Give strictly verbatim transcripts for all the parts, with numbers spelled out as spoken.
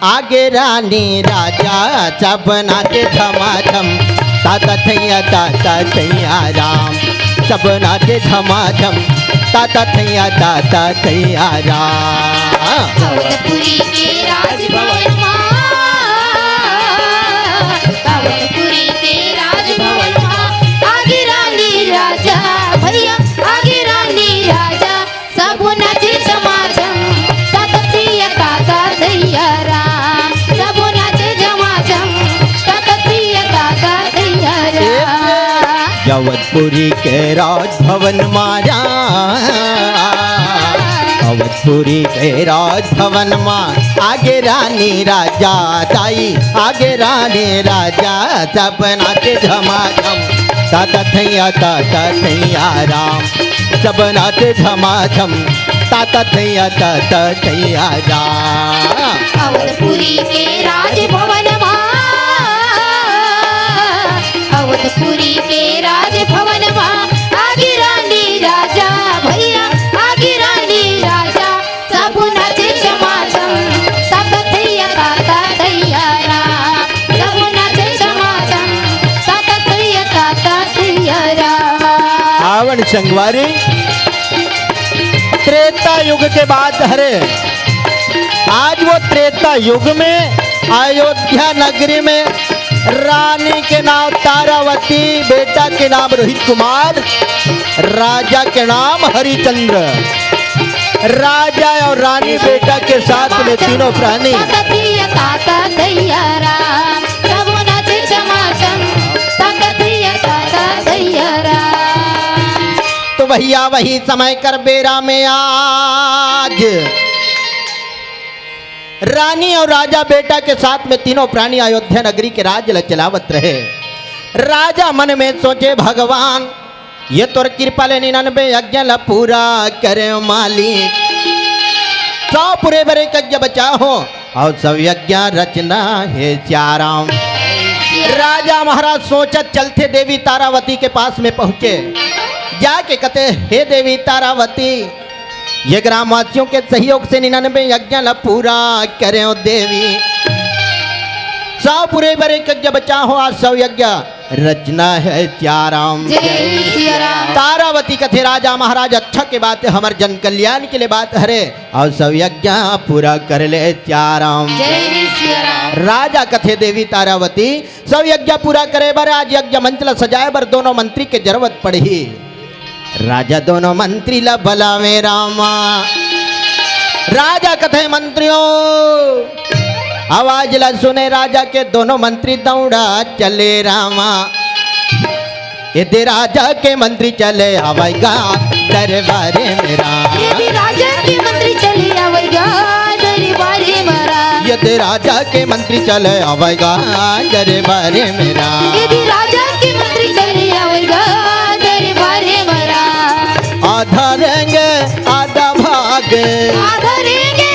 आगे रानी राजा, सब नाचे झमाझम, ताता थैया, ताता थैया राम। सब नाचे झमाझम, ताता थैया, ताता थैया राम। अवधपुरी के राजभवन मा, अवधपुरी के राजभवन मा, आगे रानी राजा, भैया, आगे रानी राजा, सबो नाचे झमाझम, ताता थैया, ताता थैया राम। सबो नाचे झमाझम, ताता थैया, ताता थैया राम। अवधपुरी के राजभवन मा राम, अवधपुरी के राजभवन मा, आगे रानी राजा दाई, आगे रानी राजा, सब नाचे झमाझम, ताता थैया, ताता थैया राम। सब नाचे झमाझम, ताता थैया, ताता थैया राम। अवधपुरी के राजभवन मा, अवधपुरी के राजभवन मा, आगे रानी राजा, भैया, आगे रानी राजा, सबो नाचे झमाझम, ताता थैया, ताता थैया राम। सबो नाचे झमाझम, ताता थैया, ताता थैया राम। आवन संगवारी, त्रेता युग के बात हरे। आज वो त्रेता युग में अयोध्या नगरी में रानी के नाम तारावती, बेटा के नाम रोहित कुमार, राजा के नाम हरिचंद्र। राजा और रानी बेटा के साथ में तीनों प्राणी। ताता थैया, ताता थैया राम, सबो नाचे झमाझम, ताता थैया, ताता थैया राम। तो भैया, वही समय कर बेरा में आज रानी और राजा बेटा के साथ में तीनों प्राणी अयोध्या नगरी के राज ल चलावत रहे। राजा मन में सोचे, भगवान, ये तोर कृपा ले निन्यानवे यज्ञ ल पूरा करे मालिक। सौ पूरे बर एक यज्ञ बचा हो और सौ यज्ञ रचना हे सियाराम। राजा महाराज सोचत चलथे देवी तारावती के पास में पहुँचे, जाके कथे, हे देवी तारावती, ये ग्रामवासियों के सहयोग से निन्यानवे यज्ञ ल पूरा करे देवी। सौ पूरे बर एक यज्ञ बचा हो, आज सौ यज्ञ रचना हे सियाराम। जय सियाराम। तारावती कथे, राजा महाराज, अच्छा के बात हे, हमर जन कल्याण के लिए बात हरे, और सौ यज्ञ पूरा कर ले सियाराम। जय सियाराम। राजा कथे, देवी तारावती, सौ यज्ञ पूरा करे बर आज यज्ञ मंच ल सजाए बर दोनों मंत्री के जरूरत पड़ही। राजा दोनों मंत्री ला बलावे रामा। राजा कथे मंत्रियों, आवाज ला सुने राजा के दोनों मंत्री दौड़ा चले रामा। यदि राजा के मंत्री चले आवेगा दरबारे मेरा। यदि राजा के मंत्री चले आवेगा दरबारे मेरा। यदि राजा के मंत्री चले आवेगा दरबारे मेरा। यदि राजा के मंत्री चले आवेगा दरबारे मेरा। आधा रेंगे आधा भागे। आधा रेंगे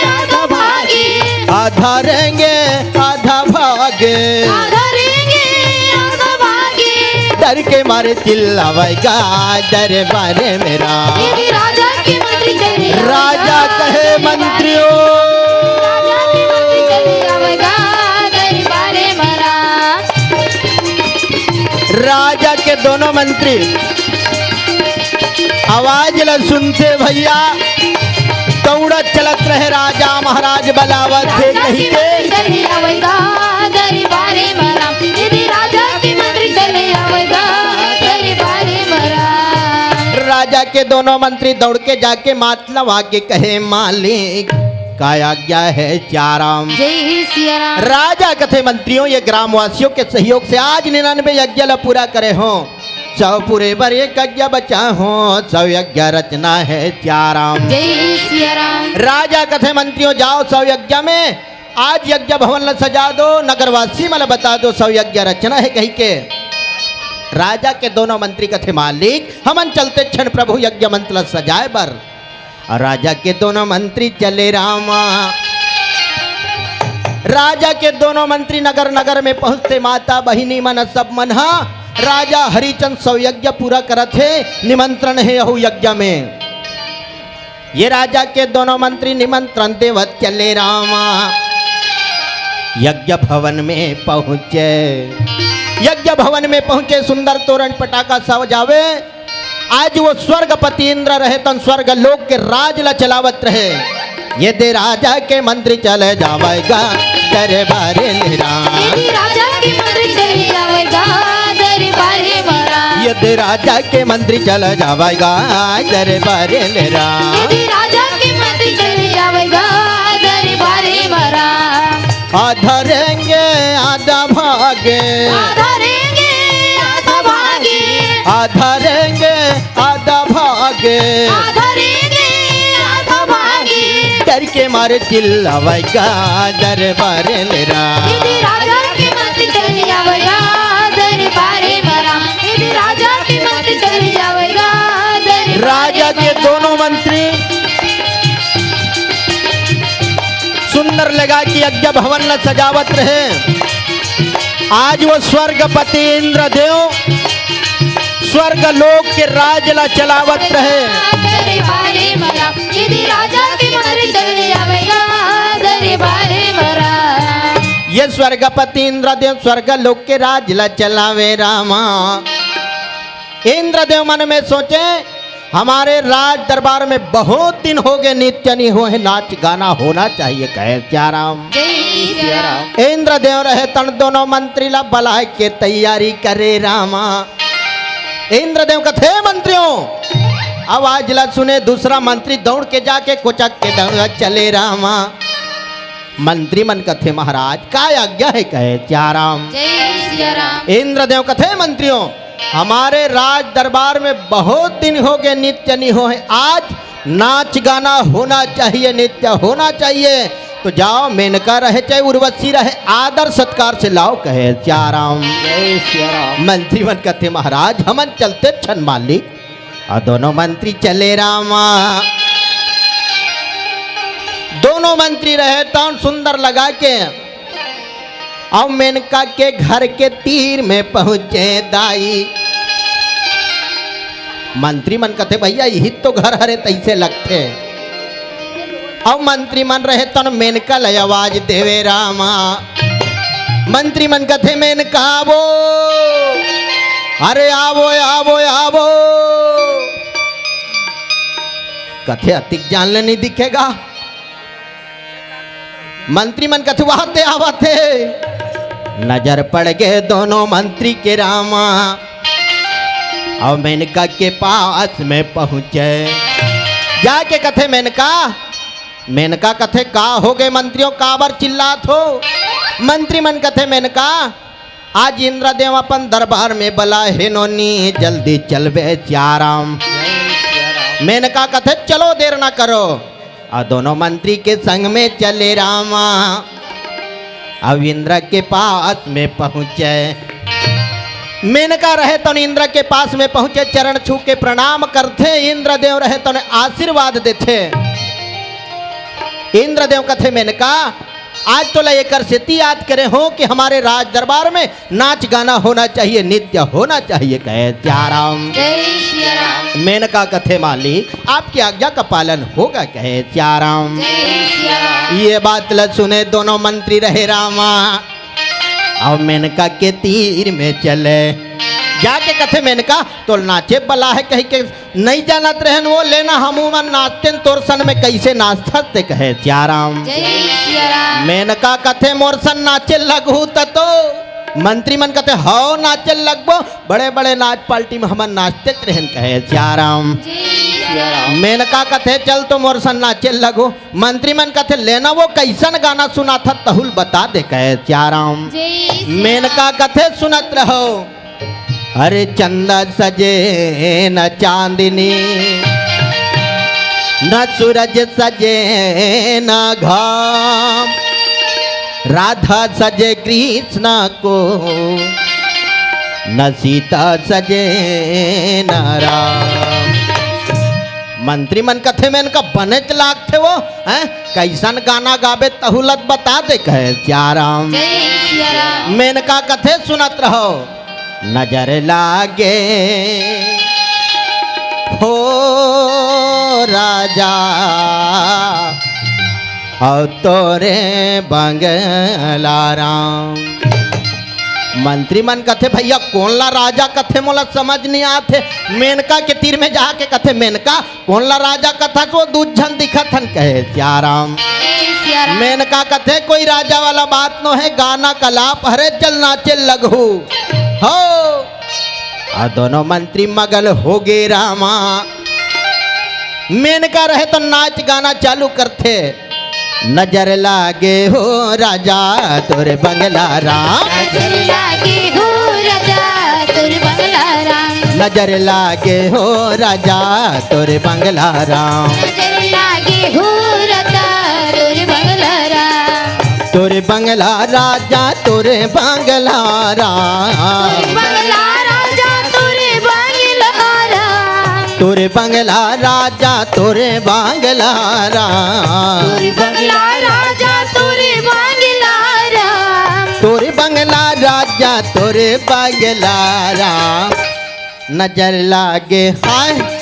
आधा भागे। आधा रेंगे आधा भागे। आधा रेंगे आधा भागे। डर के मारे चिल्लावेगा दरबारे मेरा। यदि राजा के मंत्री चले आवेगा राजा कहे दरबारे मंत्रियों। राजा के मंत्री चले आवेगा दरबारे मेरा। राजा के दोनों मंत्री आवाज ल सुनथे भैया, दौड़त चलत रहे, राजा महाराज बलावत हे राजा कहि के के। मंत्री चले आवेगा दरबारे मेरा। यदि राजा के मंत्री चले आवेगा दरबारे मेरा। राजा के दोनों मंत्री दौड़ के जाके मात लवा के कहे, मालिक, का आज्ञा हे सियाराम? जय सियाराम। राजा कथे, मंत्रियों, ये ग्रामवासियों के सहयोग से आज निन्यानवे यज्ञ ल पूरा करे हो। सौ पूरे बर एक यज्ञ बचा हो, सौ यज्ञ रचना हे सियाराम। जय सियाराम। राजा कथे, मंत्रियों, जाओ सौ यज्ञ में आज यज्ञ भवन ल सजा दो, नगरवासी मन ल बता दो, सौ यज्ञ रचना हे कहि के। राजा के दोनों मंत्री कथे, मालिक, हमन चलते क्षण प्रभु यज्ञ मंच ल सजाए बर। अउ राजा के दोनों मंत्री चले रामा। राजा के दोनों मंत्री नगर नगर में पहुंचते, माता बहिनी मन सब मन ह राजा हरिचंद सौ यज्ञ पूरा करत हे, निमंत्रण हे अहू यज्ञ में। ये राजा के दोनों मंत्री निमंत्रण देवत चले रामा। यज्ञ भवन में पहुंचे। यज्ञ भवन में पहुंचे, सुंदर तोरण पटाखा सजावे। आज वो स्वर्गपति इंद्र रहे तन स्वर्ग लोक के राज ला चलावत रहे। यदि राजा के मंत्री चले जावेगा दरबारे ले राम। यदि राजा के मंत्री चले जावेगा दरबारे मरा। यदि राजा के मंत्री चले जावेगा दरबारे ले राम। यदि राजा के मंत्री चले जावेगा दरबारे मरा। आधा रेंगे आधा भागे। आधा रेंगे आधा भागे। आधा रेंगे आधा भागे। आधा रेंगे आधा भागे। डर के मारे चिल्लावेगा दरबारे ले राम। यदि राजा के मंत्री चले जावेगा दरबारे मरा। यदि राजा के मंत्री चले जावेगा दरबारे राजा के मरा। दोनों मंत्री सुंदर लगा के यज्ञ भवन ला सजावत रहे। आज वो स्वर्गपति इंद्रदेव स्वर्ग लोक के राज ला चलावत रहे। दरबारे मरा, यदि राजा के मंत्री चले जावेगा दरबारे मरा। ये स्वर्गपति इंद्रदेव स्वर्ग लोक के राज ला चलावे रामा। इंद्रदेव मन में सोचे, हमारे राज दरबार में बहुत दिन हो गए, नृत्य नहीं हुए, नाच गाना होना चाहिए, कहे सिया राम। जय सिया राम। इंद्रदेव रहे तन दोनों मंत्री ला बलाय के तैयारी करे रामा। इंद्रदेव कथे, "मंत्रियों, आवाज ला सुने।" दूसरा मंत्री दौड़ के जाके कोचक के दौड़ चले रामा। मंत्री मन कथे, "महाराज, का आज्ञा है?" कहे सिया राम। जय सिया राम। इंद्रदेव कथे, "मंत्रियों, हमारे राज दरबार में बहुत दिन हो गए, नृत्य नहीं हो है, आज नाच गाना होना चाहिए, नृत्य होना चाहिए। तो जाओ, मेनका रहे चाहे उर्वशी रहे, आदर सत्कार से लाओ," कहे सिया राम। जय सिया राम। मंत्री मन कथे, "महाराज, हमन चलते छन मालिक।" और दोनों मंत्री चले रामा। दोनों मंत्री रहे तन सुंदर लगा के, अउ मेनका के घर के तीर में पहुंचे दाई। मंत्री मन कथे, "भैया, यही तो घर हरे, तइसे लगथे।" अउ मंत्री मन रहे तन मेनका ल आवाज देवे रामा। मंत्री मन कथे, "मेनका आवो, अरे आवो, आवो, आवो।" कथे, "अतिक जान ले नहीं दिखेगा।" मंत्री मन कथे, "वाह ते आवत हे।" नजर पड़ गए दोनों मंत्री के रामा, अउ मेनका के पास में पहुंचे। जाके कथे, "मेनका, मेनका," कथे, "का हो गए मंत्रियों, काबर चिल्लात हो?" मंत्री मन कथे, "मेनका, आज इंद्रदेव अपन दरबार में बलाय हे नोनी, जल्दी चलबे सिया राम।" मेनका कथे, "चलो, देर ना करो।" अउ दोनों मंत्री के संग में चले रामा। अब इंद्र के पास में पहुंचे। मेनका रहे तो इंद्र के पास में पहुंचे, चरण छू के प्रणाम करथे। इंद्रदेव रहे तो आशीर्वाद देथे। इंद्रदेव कथे, "मेनका, आज तोला एकर सेती याद करे हो कि हमारे राज दरबार में नाच गाना होना चाहिए, नृत्य होना चाहिए," कहे सिया राम। जय सिया राम। मेनका कथे, "मालिक, आपकी आज्ञा का पालन होगा," कहे सिया राम। जय सिया राम। ये बात ल सुने दोनों मंत्री रहे रामा, अउ मेनका के तीर में चले। जाके कथे, "मेनका, तोला नाचे बलाय हे," कहि के, "नइ जानत रहेन वो, लेना हमू मन नाचतेन तोर सन में, कइसे नाचथस ते?" कहे सिया राम। जय सिया राम। मेनका कथे, "मोर सन नाचे लगहू त तो?" मंत्री मन कथे, "हव, नाचे लगबो, बड़े-बड़े नाच पार्टी में हमन नाचतेच रहेन," कहे सिया राम। जय सिया राम। मेनका कथे, "चल तो मोर सन नाचे लगहू।" मंत्री मन कथे, "लेना वो कइसन गाना सुनाथस, तहू ल बता दे," कहे सिया राम। जय सिया राम। मेनका कथे, "सुनत रहो।" अरे चंदा सजे न चांदनी, न सूरज सजे न घाम, राधा सजे कृष्ण को, न सीता सजे न राम। मंत्री मन कथे, "मेनका बनेच लागथे वो, हैं? कइसन गाना गाबे तहू ल त बता दे," कहे सिया राम। जय सिया राम। मेनका कथे, "सुनत रहो।" नजर लागे हो राजा, अउ तोरे बंगला राम। मंत्री मन कथे, "भैया, कोन ला राजा कथे, मोला समझ नइ आथे।" मेनका के तीर में जाके कथे, "मेनका, कोन ला राजा कथस, वो दू झन दिखत हन?" कहे, "सियाराम।" ए, सियाराम। मेनका कथे, "कोई राजा वाला बात नोहे, गाना कलाप हरे, चल नाचे लगहू।" हो, अउ दोनों मंत्री मगन हो गे रामा। मेनका रहे त नाच गाना चालू करथे, "नजर लागे हो राजा तोर बंगला राम।" नजर लागे हो राजा तोर बंगला राम। नजर लागे हो राजा तोर बंगला राम। नजर लागे हो राजा तोर बंगला राम। तोर बंगला राजा, तोर बंगला राम। तोर बंगला राजा, तोर बंगला राम। तोर बंगला राजा, तोर बंगला राम। तोर बंगला राजा, तोर बंगला राम। तोर बंगला राजा, तोर बंगला राम। नजर लागे, हाय,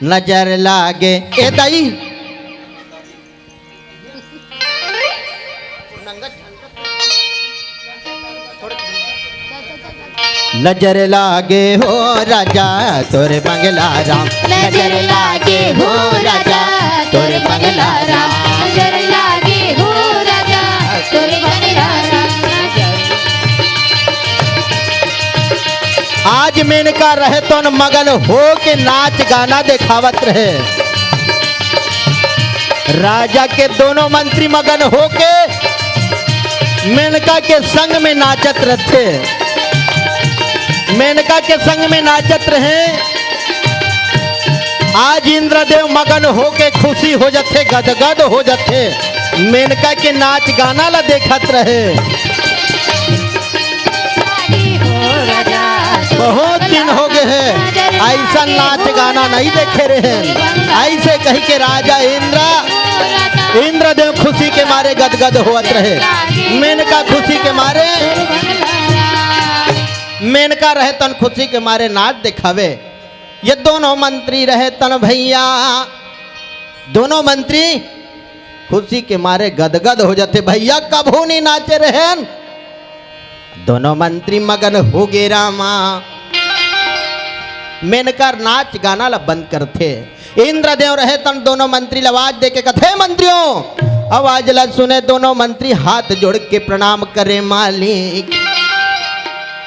नजर लागे, ए दाई। नजर लागे हो राजा तोर बंगला राम। नजर लागे हो राजा तोर बंगला राम। नजर लागे हो राजा तोर बंगला राम। आज मेनका रहे तन मगन हो के नाच गाना देखावत रहे। राजा के दोनों मंत्री मगन होके मेनका के संग में नाचत रथे। मेनका के संग में नाचत रहे। आज इंद्रदेव मगन होके खुशी हो जथे, गदगद हो जथे। मेनका के नाच गाना ला देखत रहे। बहुत दिन हो गए हैं, ऐसा नाच गाना नहीं देखे रहे हैं। ऐसे कही के राजा इंद्र, इंद्रदेव खुशी के मारे गदगद होत रहे। मेनका खुशी के मारे, मेनका रहे तन खुशी के मारे नाच देखावे। ये दोनों मंत्री रहे तन भैया, दोनों मंत्री खुशी के मारे गदगद हो जाते। भैया कभू नहीं नाचे रहन। दोनों मंत्री मगन हो गे रामा। मेनका नाच गाना ला बंद करथे। इंद्रदेव रहे तन दोनों मंत्री ला आवाज दे के कथे, "मंत्रियों, आवाज ला सुने।" दोनों मंत्री हाथ जोड़ के प्रणाम करे, "मालिक।"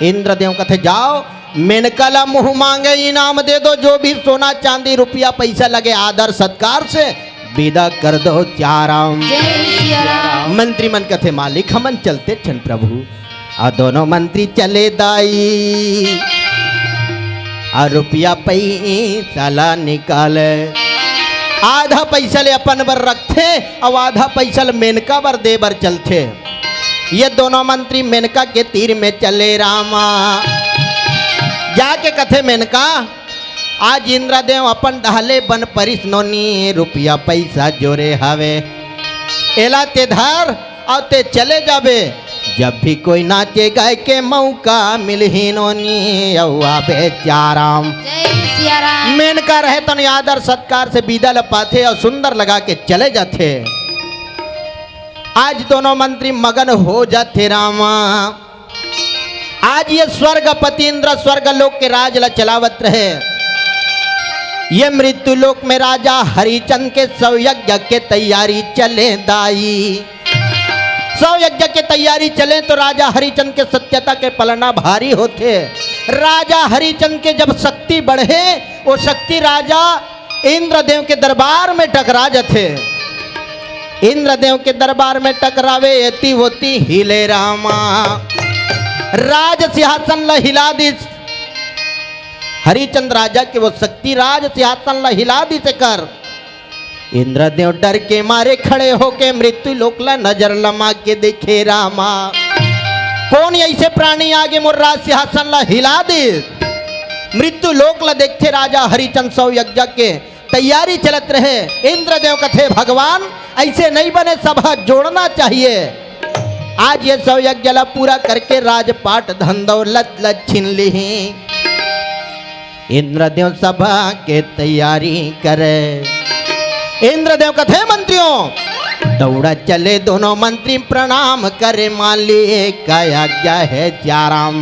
इंद्रदेव कथे, "जाओ, मेनका ला मुंह मांगे इनाम दे दो, जो भी सोना चांदी रुपया पैसा लगे आदर सत्कार से विदा कर दो।" सियाराम। जय सियाराम। मंत्री मन कथे, "मालिक, हमन चलते छन प्रभु।" अउ दोनों मंत्री चले दाई, अउ रुपया पैसा ला निकाले, आधा पैसा ले अपन बर रखथे, अउ आधा पैसा ले मेनका बर दे बर चलथे। ये दोनों मंत्री मेनका के तीर में चले रामा। जाके कथे, "मेनका, आज इंद्रदेव अपन डहले बन परिस नोनी, रुपया पैसा जोरे हवे, एला ते धर अउ ते चले जाबे। जब भी कोई नाचे गाए के मौका मिलही नोनी, अउ आबे सियाराम।" जय सियाराम। मेनका रहे तन आदर सत्कार से विदा ल पाथे अउ सुंदर लगा के चले जाथे। आज दोनों मंत्री मगन हो जाथे रामा। आज ये स्वर्गपति इंद्र स्वर्ग लोक के राज ला चलावत रहे। ये मृत्यु लोक में राजा हरिचंद के सौ यज्ञ के तैयारी चले दाई। सौ यज्ञ के तैयारी चले तो राजा हरिचंद के सत्यता के पलना भारी होथे। राजा हरिचंद के जब शक्ति बढ़े, वो शक्ति राजा इंद्रदेव के दरबार में टकरा जथे। इंद्रदेव के दरबार में टकरावे, एती ओती हिले रामा। राज सिंहासन ल हिला दिस। हरिचंद राजा के वो शक्ति राज सिंहासन ल हिला दिस कर। इंद्रदेव डर के मारे खड़े होके मृत्यु लोक ल नजर लमा के देखे रामा। कोन ऐसे प्राणी आगे मोर राज सिंहासन ल हिला दिस? मृत्यु लोक ल देखथे राजा हरिचंद सौ यज्ञ के तैयारी चलत रहे। इंद्रदेव कथे, "भगवान, ऐसे नहीं बने, सब हाथ जोड़ना चाहिए।" आज ये सौ यज्ञ ला पूरा करके राजपाट धन दौलत ला छीन लिही। इंद्रदेव सभा के तैयारी करे। इंद्रदेव कथे, "मंत्रियों, दौड़ा चले दोनों मंत्री, प्रणाम करे मालिक, का आज्ञा है चाराम।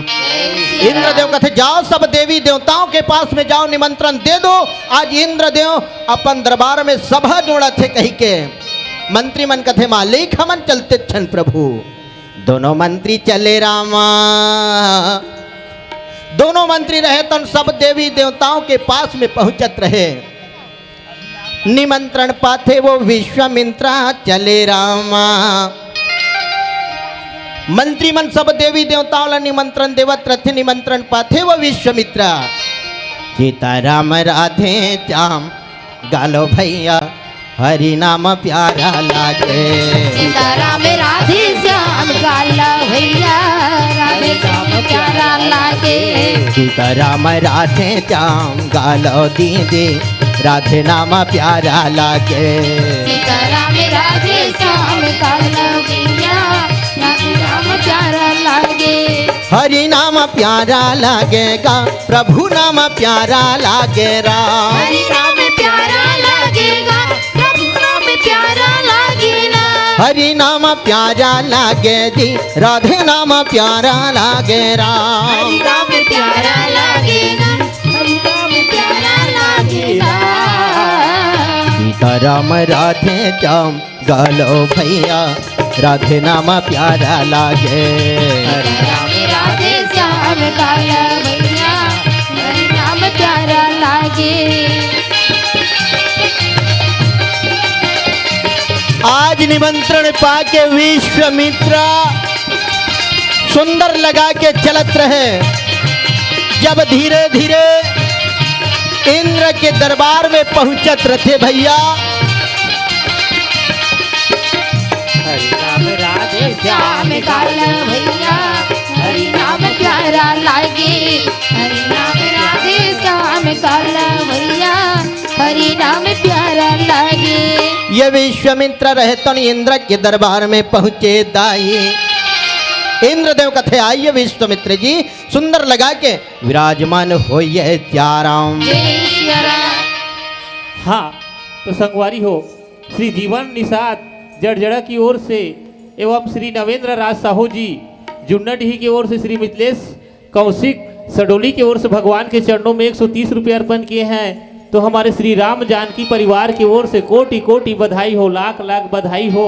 इंद्रदेव कथे, जाओ सब देवी देवताओं के पास में जाओ, निमंत्रण दे दो। आज इंद्रदेव अपन दरबार में सभा जोड़त हे कहि के मंत्री मन कथे, मालिक, हमन चलत हन प्रभु। दोनों मंत्री चले रामा। दोनों मंत्री रहे तन सब देवी देवताओं के पास में पहुंचत रहे। निमंत्रण पाथे वो विश्वामित्रा चले रामा। मंत्री मन सब देवी देवताओं ला निमंत्रण देवत रथे, निमंत्रण पाथे वो विश्वामित्रा। सीताराम राधे श्याम गालो भैया, हरि नाम प्यारा लागे। सीताराम राधे श्याम गालो भैया, राधे श्याम प्यारा लागे। सीताराम राधे श्याम गालो दीदी, राधे नाम प्यारा लागे। सीताराम राधे श्याम गालो भैया, राधे नाम प्यारा लागे। हरि नाम प्यारा लागेगा, प्रभु नाम प्यारा लागे राम। हरि नाम प्यारा लागेगा, प्रभु नाम प्यारा लागे ना। हरि नाम प्यारा लागे जी, राधे नाम प्यारा लागे राम। हरि नाम प्यारा लागेगा, प्रभु नाम प्यारा लागे ना। सीताराम राधे श्याम गालो भैया, राधे नाम प्यारा लागे। हरे राम राधे श्याम गालो भैया, हरे नाम प्यारा लागे। आज निमंत्रण पाके विश्वामित्रा सुंदर लगा के चलत रहे। जब धीरे धीरे इंद्र के दरबार में पहुंचत रथे भैया। हरि नाम राधे श्याम काल भैया, हरि नाम प्यारा लागे। हरि नाम राधे श्याम काल भैया, हरि नाम प्यारा लागे। ये विश्वामित्र रहे तन इंद्र के दरबार में पहुंचे दाई। इंद्रदेव कथे, आइए विश्वामित्र जी, सुंदर लगा के विराजमान होइए चाराम। जय सिया राम। हाँ, तो संगवारी हो, श्री जीवन निषाद जड़जड़ा की ओर से एवं श्री नवेंद्र राज साहू जी जुन्नाडीही की ओर से, श्री मिथिलेश कौशिक सडोली की ओर से भगवान के चरणों में एक सौ तीस रुपये अर्पण किए हैं। तो हमारे श्री राम जानकी परिवार की ओर से कोटि कोटि बधाई हो, लाख लाख बधाई हो।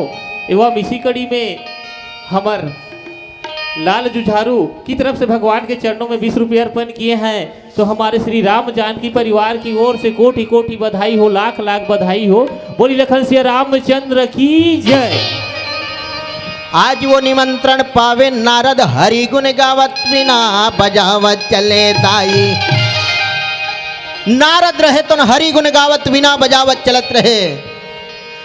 एवं इसी कड़ी में हमर लाल जुझारू की तरफ से भगवान के चरणों में बीस रुपये अर्पण किए हैं। तो हमारे श्री राम जानकी परिवार की ओर से कोटि कोटि बधाई हो, लाख लाख बधाई हो। बोली लखन सिया रामचंद्र की जय। आज वो निमंत्रण पावे नारद, हरि गुण गावत वीणा बजावत चले दाई। नारद रहे तो हरि गुण गावत वीणा बजावत चलत रहे।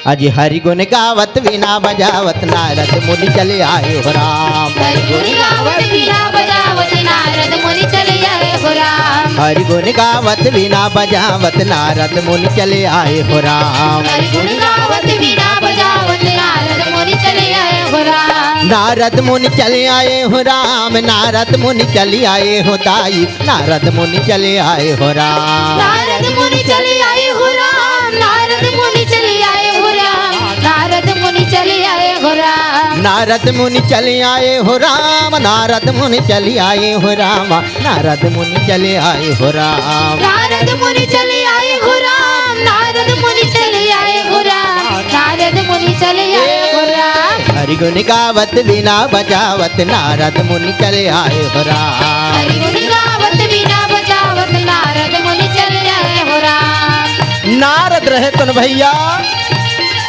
अज हरि गुण गावत वीणा बजावत नारद मुनि चले आए हो राम। हरि गुण गावत वीणा बजावत नारद मुनि चले आए हो राम। हरि गुण गावत वीणा बजावत नारद मुनि चले आए हो राम। हरि गुण गावत वीणा बजावत नारद मुनि चले आए हो राम। नारद मुनि चले आए हो राम, नारद मुनि चले आए हो दाई। नारद मुनि चले आए हो राम। नारद मुनि चले आए हो राम, नारद मुनि चले आए हो राम, नारद मुनि चले आए हो राम। नारद मुनि चले आए हो राम, नारद मुनि चले आए हो राम, नारद मुनि चले आए हो राम। नारद मुनि चले आए हो राम, नारद मुनि चले आए हो राम, नारद मुनि चले आए हो राम। हरि गुण गावत वीणा बजावत नारद मुनि चले आए हो राम। हरि गुण गावत वीणा बजावत नारद मुनि चले आए हो राम। नारद रहे तन भैया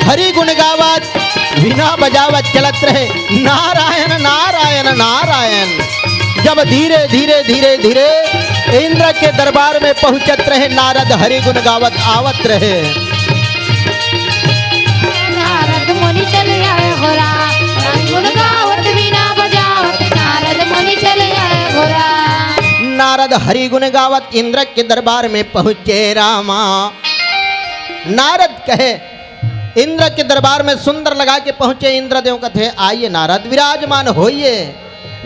हरि गुण गावत वीणा बजावत चलत रहे, नारायण नारायण नारायण। जब धीरे धीरे धीरे धीरे इंद्र के दरबार में पहुंचत रहे नारद, हरि गुण गावत आवत रहे। नारद मुनि चले आए हो राम, हरि गुण गावत वीणा बजावत नारद मुनि चले आए हो राम। नारद हरि गुण गावत इंद्र के दरबार में पहुंचे रामा। नारद कहे, इंद्र के दरबार में सुंदर लगा के पहुंचे। इंद्रदेव कथे, आइए नारद, विराजमान होइए।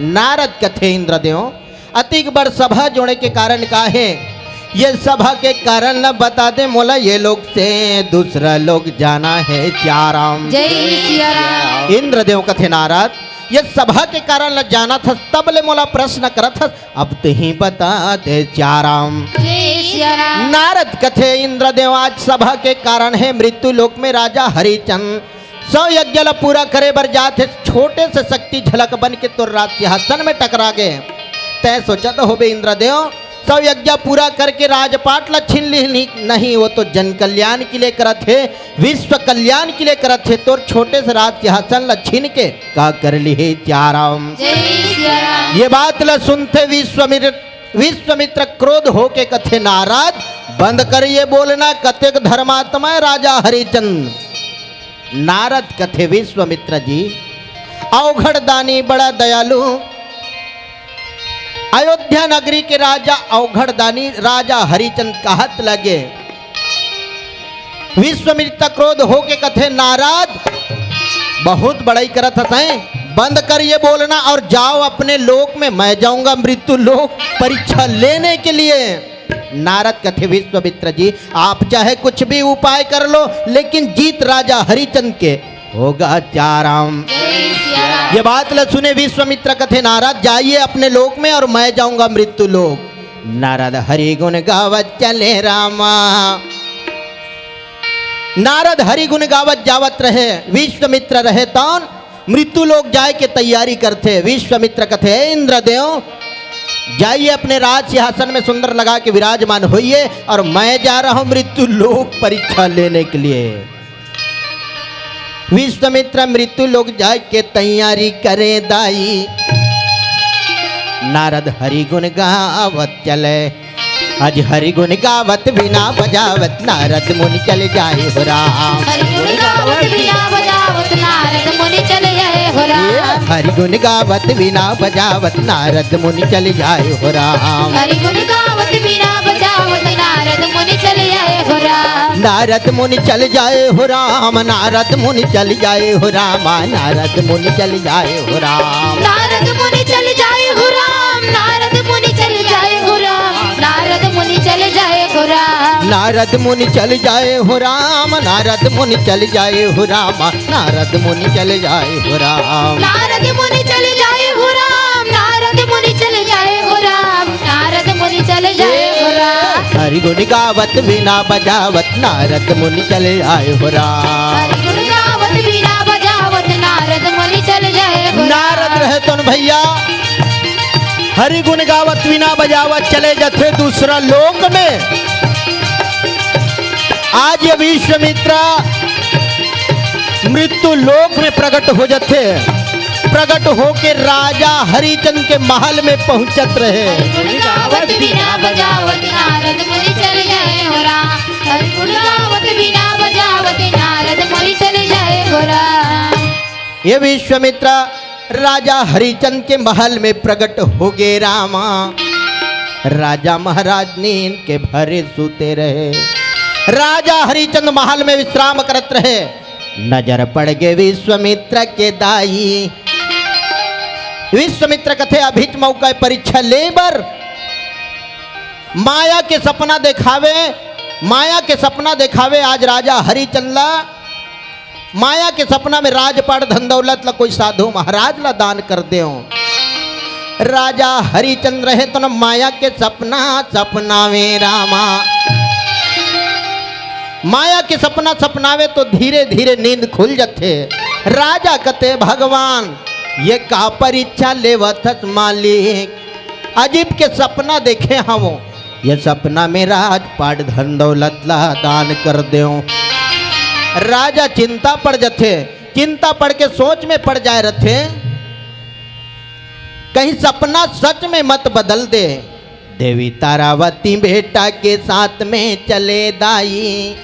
नारद कथे, इंद्रदेव, अतिक बड़ सभा जोड़े के कारण का हे? ये सभा के कारण ल बता दे मोला, ये लोक से दूसरा लोक जाना हे सियाराम। जय सियाराम। इंद्रदेव कथे नारद, ये सभा के कारण ल जानत हस, तब ले मोला प्रश्न करत हस, अब तुही बता दे सियाराम। जय सियाराम। नारद कथे इंद्रदेव, आज सभा के कारण हे मृत्यु लोक में राजा हरिचंद सौ यज्ञ ल पूरा करे बर जात हे, छोटे से शक्ति झलक बन के तोर राज सिंहासन में टकरा गे। तैं सोचत होबे इंद्रदेव, सौ यज्ञ पूरा करके राजपाट ल छीन लिही, नहीं, वो तो जन कल्याण के लिए करत हे, विश्व कल्याण के लिए करत हे। तोर छोटे से राज सिंहासन ल छीन के का कर लिही सियाराम? जय सियाराम। ये बात ल सुनथे विश्वामित्र, विश्वामित्र क्रोध होके कथे नारद, बंद कर ये बोलना, कतेक धर्मात्मा हे राजा हरिचंद। नारद कथे विश्वामित्र जी, अवघड़ दानी बड़ा दयालु, अयोध्या नगरी के राजा अवघड़ दानी राजा हरिचंद कहत लगे। विश्वामित्र क्रोध होके कथे नारद, बहुत बड़ाई करत हस, बंद कर ये बोलना और जाओ अपने लोक में, मैं जाऊंगा मृत्यु लोक परीक्षा लेने के लिए। नारद कथे विश्वामित्र जी, आप चाहे कुछ भी उपाय कर लो, लेकिन जीत राजा हरिचंद के होगा सियाराम। जय सियाराम। ये बात ल सुने विश्वामित्र कथे नारद, जाइए अपने लोक में और मैं जाऊंगा मृत्यु लोक। नारद हरि गुण गावत चले रामा। नारद हरि गुण गावत जावत रहे, विश्वामित्र रहे तौन मृत्यु लोक जाए के तैयारी करथे। विश्वामित्र कथे, "हे इंद्रदेव, जाइए अपने राज सिंहासन में सुंदर लगा के विराजमान होइए और मैं जा रहा हूं मृत्यु लोक परीक्षा लेने के लिए।" विश्वामित्र मृत्यु लोक जाए के तैयारी करे दाई। नारद हरि गुण गावत चले। आज हरि गुण गावत बीना बजावत नारद मुनि चले जाए हो राम। हरि गुण गावत बीना बजावत नारद मुनि चले जाए हो राम। हरि गुण गावत बीना बजावत नारद मुनि चले जाए हो राम। हरि गुण गावत बीना बजावत नारद मुनि चले जाए हो राम। नारद मुनि चले जाए हो राम, नारद मुनि चले जाए हो राम, नारद मुनि चले जाए हो राम। नारद मुनि चले जाए हो राम, नारद मुनि चले जाए हो राम, नारद मुनि चले जाए हो राम। नारद मुनि चले जाए हो राम, नारद मुनि चले जाए हो राम, नारद मुनि चले जाए हो राम। नारद मुनि चले जाए हो राम, नारद मुनि चले जाए हो राम, नारद मुनि चले जाए हो राम। हरि गुण गावत बीना बजावत नारद मुनि चले जाए हो राम। हरि गुण गावत बीना बजावत नारद मुनि चले जाए हो राम। नारद रहे तौन भैया, हरि गुण गावत बीना बजावत चले जाथे दूसरा लोक में। आज ये विश्वामित्र मृत्यु लोक में प्रकट हो जाथे। प्रकट होके राजा हरिचंद के महल में पहुंचत रहे। हरि गुण गावत बीना बजावत नारद मुनि चले जाए हो राम। हरि गुण गावत बीना बजावत नारद मुनि चले जाए हो राम। ये विश्वामित्र राजा हरिचंद के महल में प्रकट हो गए रामा। राजा महाराज नींद के भरे सूते रहे। राजा हरिचंद महल में विश्राम करत रहे। नजर पड़ गए विश्वामित्र के दाई। विश्वामित्र कथे अभिच मौका हे परीक्षा ले बर। माया के सपना देखावे, माया के सपना देखावे आज राजा हरिचंद ला। माया के सपना में राजपाट धन दौलत ला कोई साधु महाराज ला दान कर देव। राजा हरिचंद रहे तौन माया के सपना सपनावे रामा। माया के सपना सपनावे तो धीरे धीरे नींद खुल जाथे। राजा कथे भगवान, ये का परीक्षा लेवत हस मालिक? अजीब के सपना देखे हवं। ये सपना में राजपाट धन दौलत ला दान कर देव। राजा चिंता पड़ जाथे। चिंता पड़ के सोच में पड़ जाए रथे। कहीं सपना सच में मत बदल दे। देवी तारावती बेटा के साथ में चले दाई।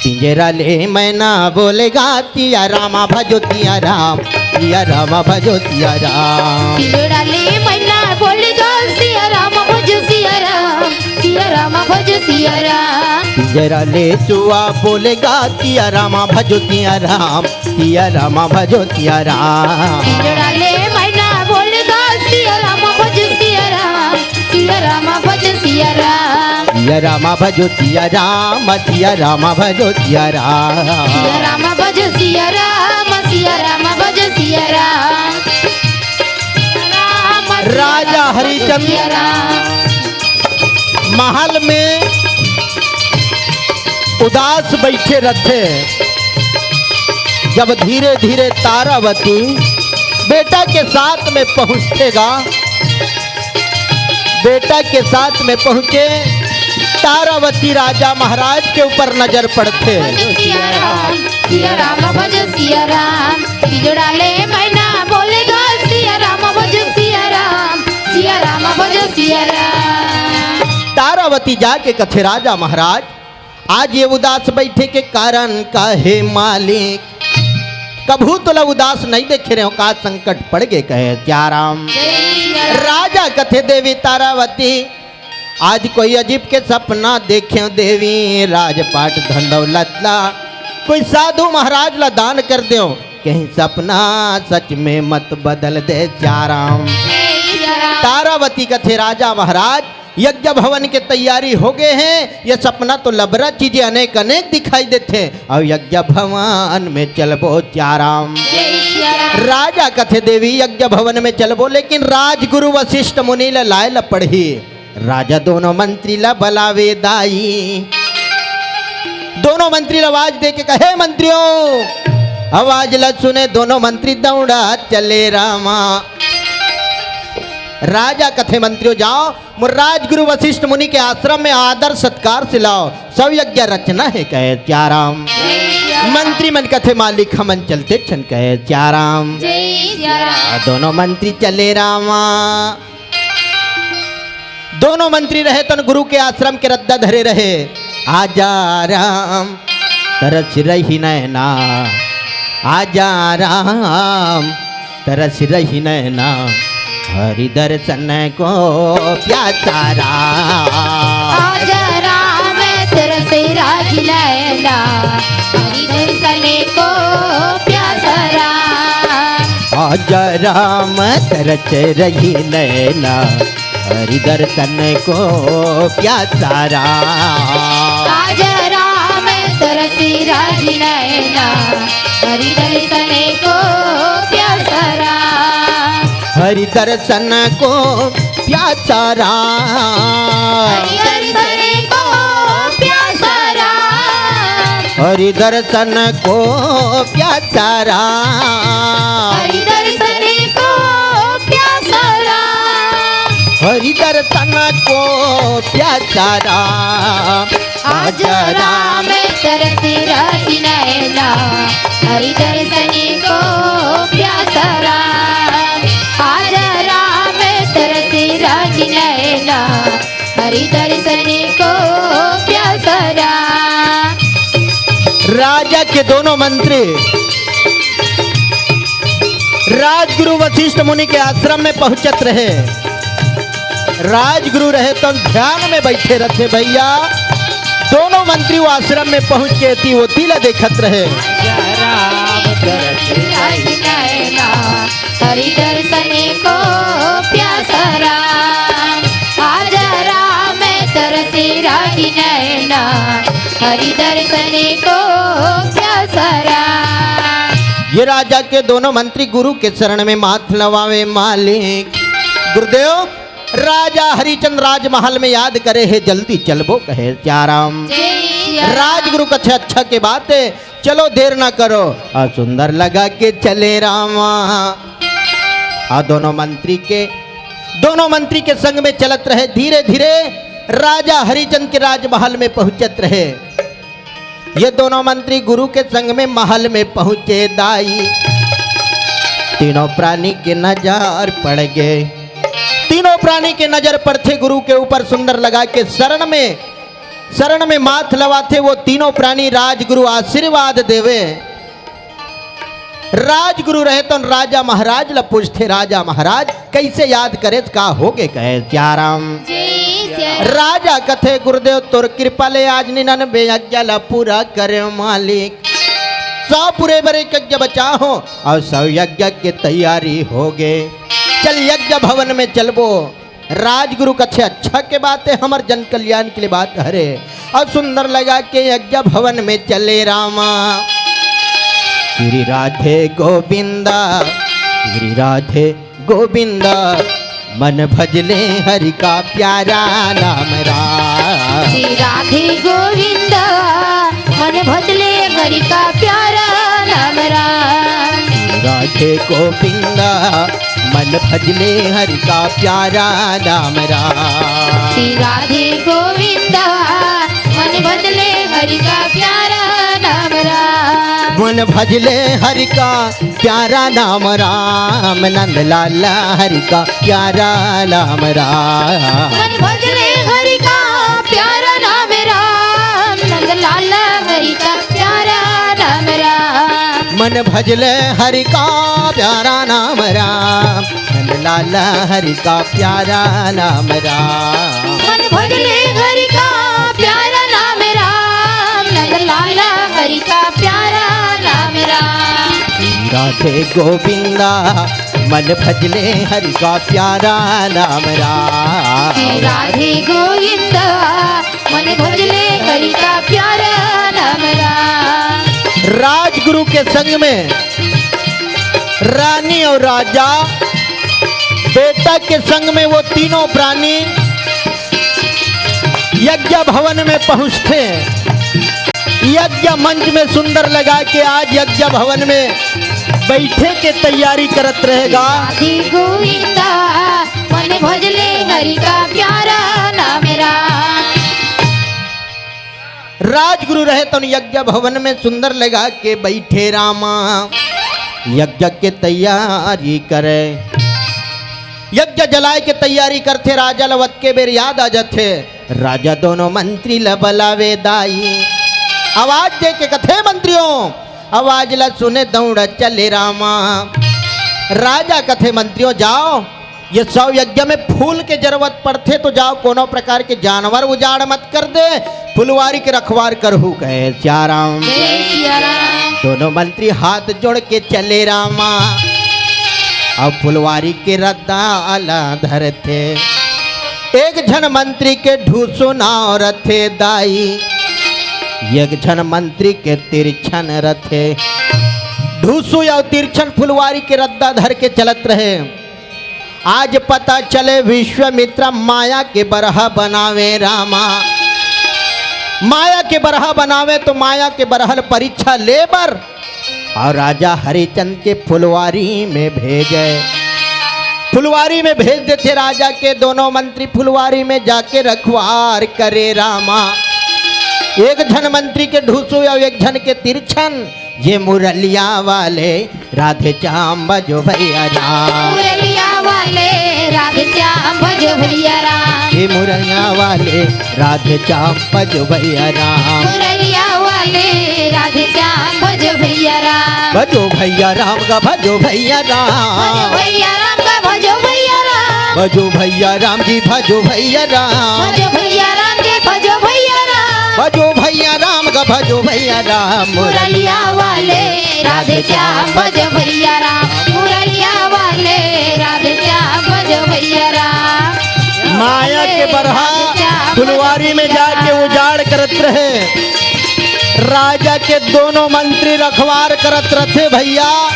पिंजरा ले मैना बोलेगा, सिया रामा भजो सिया राम, सिया रामा भजो सिया राम। पिंजरा ले मैना बोलेगा, सिया रामा भजो सिया राम, सिया रामा भजो सिया राम। पिंजरा ले सुआ बोलेगा, सिया रामा भजो सिया राम, सिया रामा भजो सिया राम। पिंजरा ले मैना बोलेगा, सिया रामा भजो सिया राम, सिया रामा भजो सिया सिया राम। सिया राम भजो सिया राम, सिया राम भजो सिया राम। सिया राम भजो सिया राम, सिया राम भजो सिया राम। राम सिया राजा राम भजो हरिचंद सिया राम। महल में उदास बैठे रहथे। जब धीरे धीरे तारावती बेटा के साथ में पहुँचथे गा, बेटा के साथ में पहुँचे, तारावती राजा महाराज के ऊपर नजर पड़थे। भज सिया राम, सिया राम भज सिया राम। बिजोड़ा ले मैना बोले गा सिया राम भज सिया राम, सिया राम भज सिया राम। तारावती जाके कथे, राजा महाराज, आज ये उदास बैठे के कारण का हे मालिक? कभू तोला उदास नहीं देखे रहे हो, का संकट पड़ गे कहे सिया राम। जय सिया राम। राजा कथे, देवी तारावती, आज कोई अजीब के सपना देखेंव देवी, राजपाट धन दौलत ला कोई साधु महाराज ला दान कर देंव, कहीं सपना सच में मत बदल दे सिया राम। जय सिया राम। तारावती कथे, राजा महाराज, यज्ञ भवन के तैयारी हो गए हे, ये सपना तो लबरा चीजें अनेक अनेक दिखाई देथे, अउ यज्ञ भवन में चलबो सिया राम। जय सिया राम। राजा कथे, देवी यज्ञ भवन में चलबो, लेकिन राजगुरु वशिष्ठ मुनि ला लाए ला पड़ही। राजा दोनों मंत्री ला बलावे दाई। दोनों मंत्री ला आवाज दे के कहे, मंत्रियों, आवाज ला सुने, दोनों मंत्री दौड़ा चले रामा। राजा कथे, मंत्रियों जाओ, मोर राजगुरु वशिष्ठ मुनि के आश्रम में आदर सत्कार से लाओ, सब यज्ञ रचना हे कहे सिया राम। मंत्री मन कथे, मालिक हमन चलते छन कहे सिया राम। जय सिया राम। आ दोनों मंत्री चले रामा। दोनों मंत्री रहे तन गुरु के आश्रम के रद्दा धरे रहे। आजा राम तरस रही नैना, आजा राम तरस रही नैना, हरि दर्शन को प्यासा राम। आजा राम तरस रही नैना, हरि दर्शन को प्यासा राम। आजा राम तरस रही नैना, हरि दर्शन को प्यासा राम। आज राम तरसी राजी नैना, हरि दर्शन को प्यासा राम। हरि दर्शन को प्यासा राम। हरि दर्शन को प्यासा राम। हरि दर्शन को प्यासा राम। हरि दर्शन को प्यासा राम। हरि दर्शन को प्यासा राम। आज राम तरस रही नैना, हरि दर्शन को प्यासा राम। आज राम तरस रही नैना, हरि दर्शन को प्यासा राम। राजा के दोनों मंत्री राजगुरु वशिष्ठ मुनि के आश्रम में पहुंचत रहे। राजगुरु रहे तो ध्यान में बैठे रहते भैया। दोनों मंत्री वो आश्रम में पहुंच के एती ओती ला देखत रहे। राम तरस रही नैना, हरि दर्शन को प्यासा राम। आज राम तरस रही नैना, हरि दर्शन को प्यासा राम। ये राजा के दोनों मंत्री गुरु के शरण में माथ नवावे, मालिक गुरुदेव, राजा हरिचंद राजमहल में याद करे हे, जल्दी चलबो कहे सिया राम। जय सिया राम। राजगुरु कथे, अच्छा के बात हे, चलो देर ना करो। अउ सुंदर लगा के चले रामा। अउ दोनों मंत्री के, दोनों मंत्री के संग में चलत रहे। धीरे धीरे राजा हरिचंद के राजमहल में पहुंचत रहे। ये दोनों मंत्री गुरु के संग में महल में पहुंचे दाई। तीनों प्राणी के नजर पड़ गे। तीनों प्राणी के नजर पड़थे गुरु के ऊपर, सुंदर लगा के शरण में, शरण में माथ लवाथे वो तीनों प्राणी। राजगुरु आशीर्वाद देवे। राजगुरु रहे तो राजा महाराज ला पूछथे, राजा महाराज कइसे याद करे, का होगे कहे सिया राम। जय सिया राम। राजा कथे, गुरुदेव तोर कृपा ले आज निन्यानवे यज्ञ ला पूरा करे मालिक। सौ पूरे बर एक यज्ञ बचा हो अउ सौ यज्ञ के तैयारी होगे। चल यज्ञ भवन में चलबो। राजगुरु कथे, "अच्छा के बात हे, हमर जन कल्याण के लिए बात हरे।" अउ सुंदर लगा के यज्ञ भवन में चले रामा। गिरि राधे गोविंदा, गिरि राधे गोविंदा, मन भजले हरि का प्यारा नाम राम। श्री राधे गोविंदा, मन भजले हरि का प्यारा नाम राम। राधे गोविंदा, मन भजले हरि का प्यारा नाम राम। श्री राधे गोविंदा, मन भजले हरि का प्यारा नाम राम। मन भजले हरि का प्यारा नाम राम, नंदलाल हरि का प्यारा नाम राम। मन भजले हरि का प्यारा नाम राम, नंदलाल हरि का प्यारा नाम राम। मन भजले हरि का प्यारा नाम राम, नंदलाल हरि का प्यारा नाम राम। मन भजले हरि का प्यारा नाम राम, नंदलाल हरि का प्यारा नाम राम। श्री राधे गोविंदा, मन भजले हरि का प्यारा नाम राम। श्री राधे गोविंदा, मन भजले हरि का प्यारा नाम राम। राजगुरु के संग में रानी और राजा, बेटा के संग में वो तीनों प्राणी यज्ञ भवन में पहुंचथे। यज्ञ मंच में सुंदर लगा के आज यज्ञ भवन में बैठे के तैयारी करत रहेगा। श्री राधे गोविंदा, मन भजले हरि का प्यारा नाम राम। राजगुरु रहे तउन यज्ञ भवन में सुंदर लगा के बैठे रामा, यज्ञ के तैयारी करे। यज्ञ जलाए के तैयारी करथे, राजा ल वत के बेर याद आ जाथे। राजा दोनों मंत्री ल बलावे दाई, आवाज दे के कथे, "मंत्रियों, आवाज ल सुने दौड़ चले रामा।" राजा कथे, "मंत्रियों जाओ, ये सौ यज्ञ में फूल के जरूरत पड़थे तो जाओ, कोनो प्रकार के जानवर उजाड़ मत कर दे, फुलवारी के रखवार करहू," कहे सिया राम। जय सिया राम। दोनों मंत्री हाथ जोड़ के चले रामा, अब फुलवारी के रद्दा आला धरथे। एक झन मंत्री के ढूसू नाव रथे दाई, एक झन मंत्री के तिरछन रथे। ढूसू या तिरछन फुलवारी के रद्दा धर के चलत रहे। आज पता चले विश्वामित्र माया के बरहा बनावे रामा। माया के बरहा बनावे तो माया के बरहा ल परीक्षा ले बर अउ राजा हरिचंद के फुलवारी में भेजे। फुलवारी में भेज देथे राजा के दोनों मंत्री, फुलवारी में जाके रखवार करे रामा। एक झन मंत्री के ढूसू अउ एक झन के तिरछन, ये मुरलिया वाले राधे श्याम भजो भैया राम। मुरलिया वाले राधे श्याम भजो भैया राम। ये मुरलिया वाले राधे श्याम भजो भैया राम। मुरलिया वाले राधे श्याम भजो भैया राम। भजो भैया राम का भजो भैया राम। भजो भैया राम का भजो भैया राम। भजो भैया राम जी भजो भैया राम। भजो भैया राम जी भजो भैया राम। भजो भैया राम का भजो भैया राम। मुरलिया वाले राधे श्याम भजो भैया राम। मुरलिया वाले राधे श्याम भजो भैया राम। माया के बरहा फुलवारी में जाके उजाड़ करत रहे। राजा के दोनों मंत्री रखवार करत रथे भैया।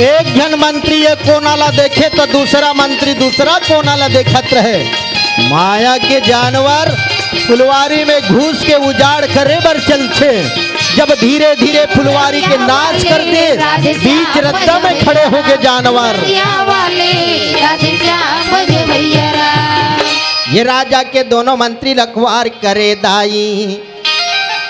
एक झन मंत्री ये कोना ला देखे तो दूसरा मंत्री दूसरा कोना ला देखत रहे। माया के जानवर फुलवारी में घुस के उजाड़ करे बर चलथे। जब धीरे धीरे फुलवारी के नाश कर दे, बीच रद्दा में खड़े हो गए जानवर। ये राजा के दोनों मंत्री रखवार करे दाई।